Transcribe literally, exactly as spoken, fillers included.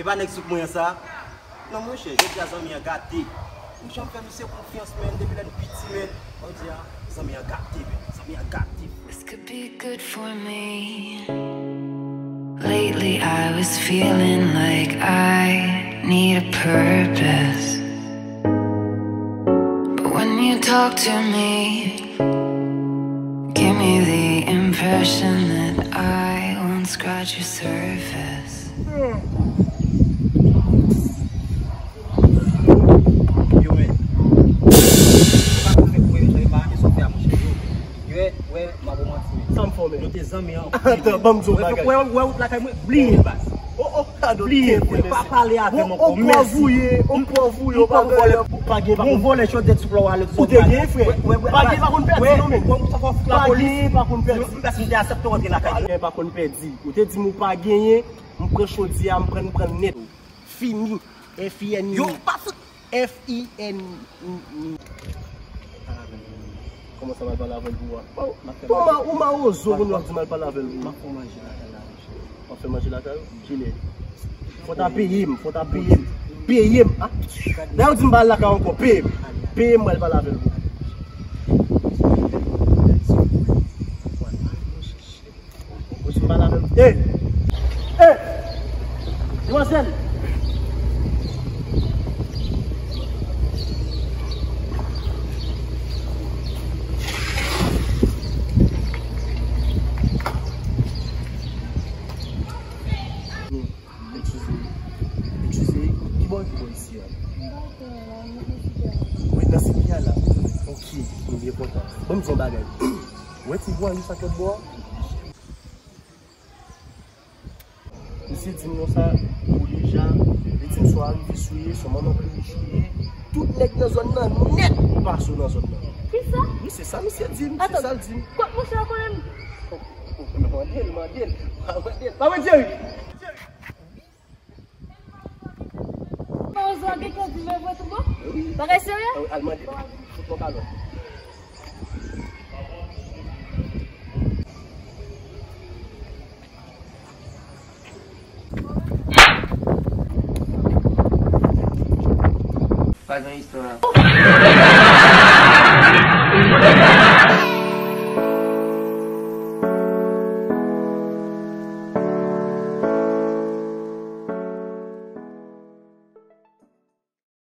Pa nèg sou mwen sa. Non, monchè, jodi a zanmi an gate. M janm fè misye konfyans, men, depi lè n piti, men. Jodi a, zanmi an gate, men. Zanmi an gate. This could be good for me. Lately, I was feeling like I need a purpose. But when you talk to me, give me the impression that I won't scratch your surface. Yo, men. Yo, wè, wè, m ap ba w manti, men. Sa m fè w, men. Nou te zanmi an. Atann, ban m di w yon bagay. Wè, wè, wè, wout lakay mwen, bliye, baz. Oh, oh, bliye, frè, pa pale avè m ankò, mèsi. On pwòv ou ye, on pwòv ou ye, ou pa vòlè. Ou pa gen, pa konn vòlè, chòt dèt sou klò a, lè ou te gen, frè. Pa gen, pa konn pèdi, non, men. Pa gen, pa konn pèdi. M pa si m te aksepte w antre lakay. Pa gen, pa konn pèdi. Ou te di m ou pa genyen, m pran chodyè a, m pran, m pran l nèt. Fini. F I N I. Yo, pa fout. F I N I. Kòman sa m al pale avè l pou ou a? Ou ma, ou mawozo, kounye a w ap di m al pale avè l pou ou. M ap fè manje lakay la, monchè. W ap fè manje lakay ou? Kilè? Fò w ta peye m, fò w ta peye m. Peye m, a? Dayè w di m pa al lakay ou ankò, peye m. Peye m, m al pale avè l pou ou. Ou di m pa lavel. Ey! Ey! Demwazèl! Eskize. Eskize. Ki bò, ki bò isi a? Wi, nan sipè a la. Ok, m byen kontan. Ban m di yon bagay. Ou wè ti vwayi sa k lòt bò a? Misye di m konsa, ou deja, li di m se yon arivis ou ye, se yon manman pi rich ou ye. Tout nèg nan zòn nan nèt pase w nan zòn nan. Kisa? Wi, se sa misye di m, se sa l di m. Kot monchè a konnen m? Mande l, mande l. Mande l. Pa mande l. Mawozo a gen kè di men vre tout bon? Bagay serye? Al mande. Fout mwen kalòt. Pa gen istwa.